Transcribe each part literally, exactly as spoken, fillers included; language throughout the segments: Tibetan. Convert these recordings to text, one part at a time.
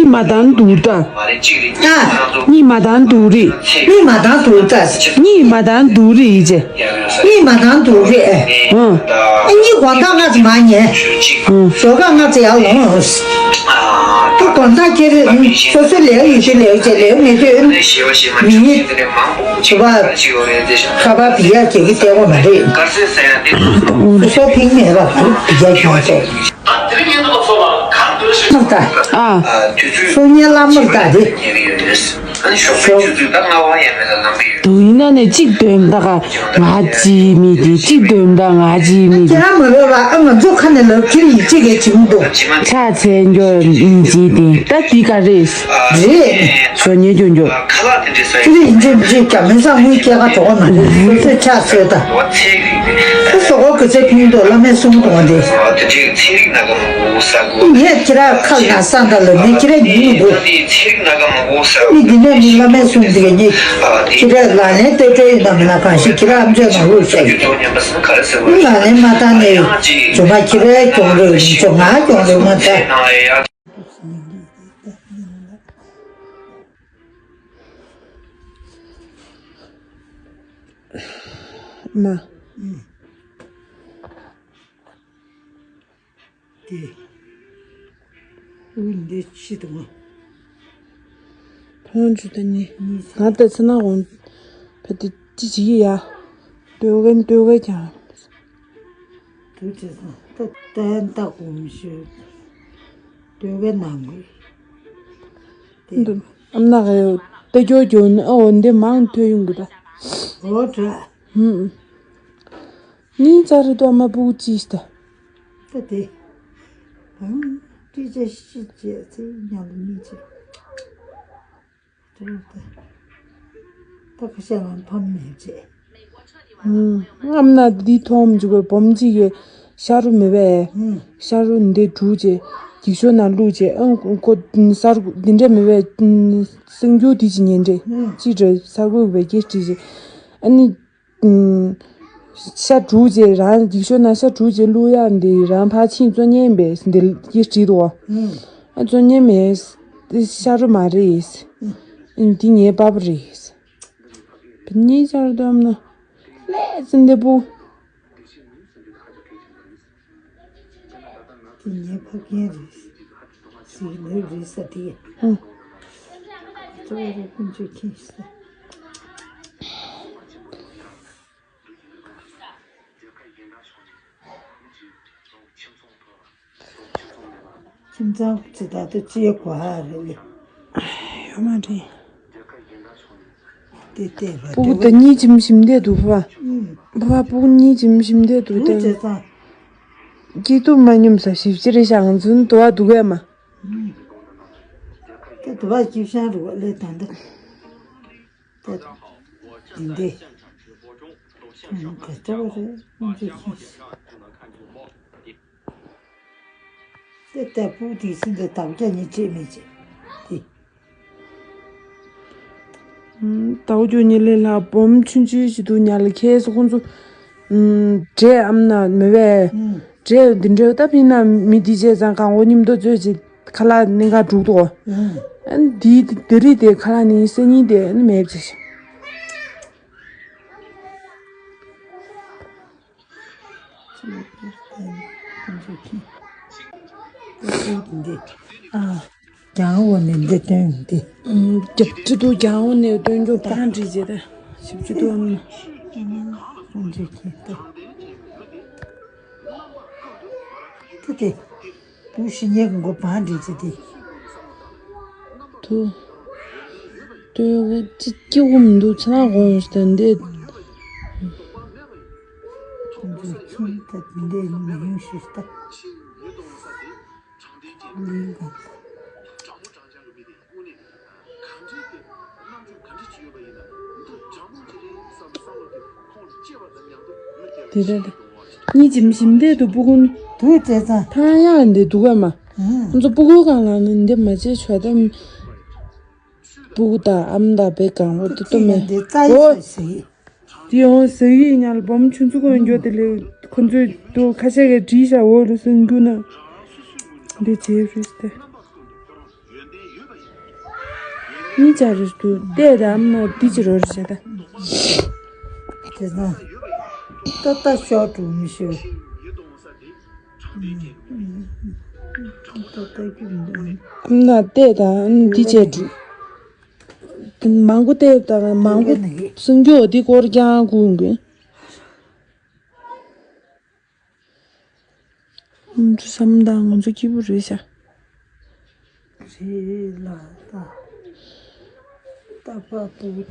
མ་དང་དུ་ད། ཨ། གཉིས་མ་དང་དུ་རི། གཉིས་མ་དང་དུ་ད། གཉིས་མ་དང་དུ་རི་ཡི་ཅེ། གཉིས་མ་དང་དུ་རི་ཨེ། ཨང་། ཨ་གཉིས་གོང་ཐག་ང་ཚོ་མ་ཉན། ཨང་། ཞོགས་ཀ་ང་ཚོ་ཡར་ལོངས། ད་གོང་ཐག་ཁྱེད་རེ་སོ་སོ་ལས་ཡོད་ཤོས་ལས་ཡོད་ཅེ་ལས་ཡོད་མེད་དུས་མི་བྱེད་པ་ཁ་པར་བི་ཡ་གྱེས་ཀྱི་བལྟས་པ་མ་རེད། སོ་སོ་ཕིང་མེད་པ་བི་ཡ་གྱོང་ཚད། ཨ། སོ་ཉན་ལ་མར་ད་དེ། ཞོགས། དུ་ཡིན་ན་ནས་གཅིག་འདོན་ད་ག་ང་ཅི་མི་དེ་གཅིག་འདོན་ད་ང་ཅི་མི་དེ། ཁྱེད་རང་མ་ལོས་ལ་ཨ་ང་ཚོ་ཁ་ནས་ལབ་ཁྱེད་ཡིད་ཆེས་གས་བྱེད་མི་འདུག་ཕྱག་འཚལ་འགྱོ་ཡིན་གྱི་དེ་ད་དེ་ག་རེད། རེད། ཞོགས་ཉན་འགྱོ་འགྱོ། ཁྱེད་རང་ཡིན་གཅིག་མིན་གཅིག་རྒྱ་མི་ས་དངུལ་སྐྱེལ་ཁ་གྲོགས་མ་རེད། སོ་སོས་ཕྱག་འཚལ་ད། ཁོ་སོ་གོ་གི་ཚེ་ཕིང་དུ་བླ་མའི་གསུང་དོན་དེ། ངས་ཁྱེད་རང་ཁ་ན་ས་འདྲ་ལ་མི་ཁྱེད་རང་ཉིད་མི་དགོས། མི་འདི་ནས་མི་བླ་མའི་གསུང་འདི་ག་ཉིད་ཁྱེད་རང་ལག་ལེན་སྟོད་གྲོལ་ཡིན་ན་མིན་ན་གང་ཞིག་ཁྱེད་རང་ཨམ་ཅོག་ནང་བླུགས་བཞག་ཡོད། མི་ལག་ལེན་མ་བཏང་ནས་ཇོ་མ་ཁྱེད་རང་གྱོང་རེད་ཇོ་ང་གྱོང་རེད་མ་ཚད། མ། དེ། དབུགས་འདི་ཕྱི་དང་། ཕོན་ཆུ་དང་ནི། ང་ལྟ་ཚེ་ན་འོང་། ཕ་དེ་ཅི་ཅི་ཡ། ལྟོས་གན་ལྟོས་གན་ཀྱང་། དུ་ཅི་སོང་ད་ལྟ་ཡན་ལྟ་གོམས་ཤོད། ལྟོས་གན་ནང་གི། དེ། འདི་ཨམ་ན་ག་ཡོད་ལྟ་རྒྱོ་རྒྱོ་ནི་ཨོ་འདི་མང་ཐོས་ཡོང་གི་ད། འོ་དྲ། ཧུམ། གཉིས་ཙ་རི་ཏོ་མ་པུ་ཅི་སྟ། ད་དེ། ཧམ། ཏི་ཅ་ཤི་ཅེ་ཚེ་ཉམ་གཉིས་ཅེ། ད་ད་ད་ཁ་ཤས་ལ་ཕམ་མེད་ཅེ། ཧུམ། ཨམ་ན་འདི་ཐོམ་ཅུ་གོ་བོམ་ཅི་གེ་ཤ་རུ་མེ་བས། ཧུམ། ཤ་རུ་འདི་དྲུག་ཅེ། འགྱིག་ཤོ་ན་ལུག་ཅེ་ཨང་ཀོ་ས་རུ་འདི་འདྲ་མེ་བས། སེང་རྒྱུ་དི་ཅི་ཉན་འདྲེ། ཧུམ། ཅི་འདྲ་ས་རུ་བས་ཀེ་ཏི་ཅེ། ཨ་ནི། ཤ་དྲུག་ཅེ་རང་འགྱིག་ཤོ་ན་ཤ་དྲུག་ཅེ་བླུག་ཡག་འདི་རང་ཕར་ཕྱིན་བཙོ་ཉན་པས་འདི་ཡེ་བྲིས་དོ། ཨ་བཙོ་ཉན་མེད། འདི་ཤ་རུ་མ་རེད། འདི་ངའི་པ་པ་རེད། བུ་གཉིས་ཆར་བསྡོམས་ན་ལས་ཙི་འདི་པུ། དེ་ངའི་ཕ་རྒན་རེད། ཟིག་ལོས་རེད་ས་དེ། ཨང་། གཙོ་བོ་རེ་ཀུན་སྤྱོད་མཁན་ཞིག་ས། ཁྱིམ་ཚང་ཅི་ད་དུ་ཅི་གོ་ཧ་རེད་ལེ། ཡོད་མ་རེད། དེ་ལྟས་ར་སྤུ་གུ་ད་གཉིས་ཅིམ་ཞིམ་བསྡད་འདུག་ཕ། ཨུམ། ཕ་སྤུ་གུ་གཉིས་ཅིམ་ཞིམ་བསྡད་འདུག་དུ་ད། བྱས་ཙང་། སྐྱིད་སྡུག་མ་སྙོམས་ས་ཞིབ་ཅི་རེད་ཤག་ང་ཚོའི་དུ་བ་འདུག་གས་མ། ཨུམ། ད་དུ་བ་སྐྱིད་ཤང་རུ་བ་ལས་དང་ད། ད། འདི་འདི། ཨུམ་ག་ཅོག་རེད་ཨུམ་ཅོག་ཤིང་། དེ་ལྟ་བུ་དེ་སྲིད་དུ་དམ་བཅའ་ཉིད་བྱེད་མི་བྱེད་དེ། ད་འུ་ཅོ་ཉི་ལེ་ལ་སྦོམ་ཆུང་ཆུང་ཞིག་འདུག་ཉ་ལ་ཁྱེད་སོ་ཁོང་ཚོ་འདྲེ་ཨམ་ན་མེ་བས་འདྲེ་འདི་འདྲེ་ད་ཕིན་ན་མི་འདི་བྱས་ཙང་གང་འོ་མཉམ་དུ་བཙོས་ཅིག་ཁ་ལག་ནི་ག་འགྲུག་དོ། ཨན་འདི་འདི་རིགས་དེ་ཁ་ལག་ནི་སེ་ཉིན་དེ་ཨན་མེད་ཅིག་འདི། ཨ། རྒྱང་འོག་ནས་འདི་སྟོན་འདི། རྒྱབ་ཀྱི་འདུག་རྒྱང་འོག་ནས་སྟོན་རྒྱུ་བང་སྒྲིག་བྱེད་དེ། ཞིབ་ཀྱི་འདུག་ཨ་ནི། འདི་ཁྱེད་དེ། དེ་དེ། བུ་ཤི་ཉེ་གི་མགོ་བང་སྒྲིག་བྱེད་དེ། དུ། དུ་གི་ཅི་སྐྱིད་པོ་མི་འདུག་ཚ་ན་དགོངས་ཟེར་འདི། འདི་ཁྱིམ་ད་འདི་མི་ཡོང་ཤེས་ད། ལིང་ག་དེ་རེད། གཉིས་ཀྱི་མི་ཞིམ་འདས་དུ་སྤུ་གུ་ནི། དུ་བྱས་ཙང་། ཐང་ཡག་འདི་འདུག་ག་མ། ཨང་། ང་ཚོ་སྤུ་གུ་གང་ལ་ནི་འདི་མ་བྱེད་ཆོག་ད། སྤུ་གུ་དང་ཨམ་དང་བེ་གང་བོ་དུ་ཏོ་མེད། འདི་རྩ་ཡི་ཨོ། ས་ཟིག་དེ་ཡང་ཟ་ཡི་ཉལ་སྦོམ་ཆུ་ཚོད་ཀོན་འགྱོ་དེ་ལས་ཁོ་ཚོས་དུ་ཁ་ཤས་ཀྱི་བྲིས་ཤ་འོ་རུ་སུན་རྒྱུ་ན། འདི་བྱེད་རུས་ཏེ། གཉིས་ཆ་རེད་འདུག་བལྟས་དང་མོ་འདི་ཅི་རོ་རེད་བྱས་ད། དེ་ན་ཏ་ཏ་ཤོག་འགྲོ་མི་ཤོད། ཏ་ཏ་རྒྱུ་མི་འདུག་ན་བལྟས་དང་འདི་བྱས་འགྲོ། མང་པོ་བལྟས་དང་མང་པོ་སུན་རྒྱུ་འོ་འདི་སྐོར་ཀྱང་ཀུན་དགོས། ང་ཚོ་བསམ་བློ་ང་ཚོ་སྐྱིད་པོ་རེད་ཤག་རེད་ལ་ད། ད་པ་ཏུ།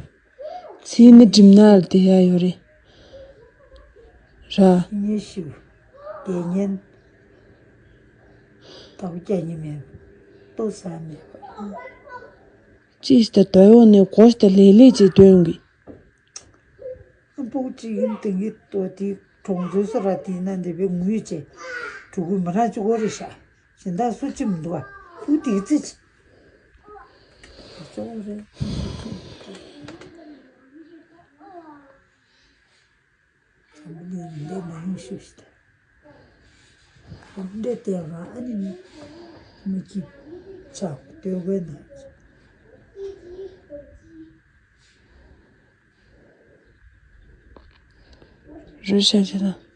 ཚིག་ནི་གྲིམ་ནག་ལ་དེ་ཡ་ཡོད་རེད། ར། ཉེ་ཞིག་དེ་ཉན། ད་བུ་སྐྱ་ཉི་མེད། ལྟོ་ཟ་མེད་པ། ཅིས་ད་དོ་ཡོང་ནས་གོ་ཞིག་ད་ལེ་ལེ་ཅིག་དོན་གི། ཨ་ཕྲུག་ཅིག་ཡིན་དེང་གི་ལྟོ་དེ་གྲོང་ཚོའི་སོ་ར་དེ་ན་འདི་པའི་ངུས་བྱས། ཕྲུ་གུ་མི་རང་གཅིག་གོ་རེ་ཤ། གཞན་དག་སུ་གཅིག་མི་འདུག་ཨ། ཕྲུག་དེ་ཙི་ཅི། གཅོག་རེད། ཚང་མ་ནི་འདི་མ་ཡིན་ཤུ་ཤི་ད། འདི་དེ་ག་ཨ་ནི་མི་གཅིག་ཆག་སྟོད་གོས་ན། རུ་ཤ་ཆེ་ན།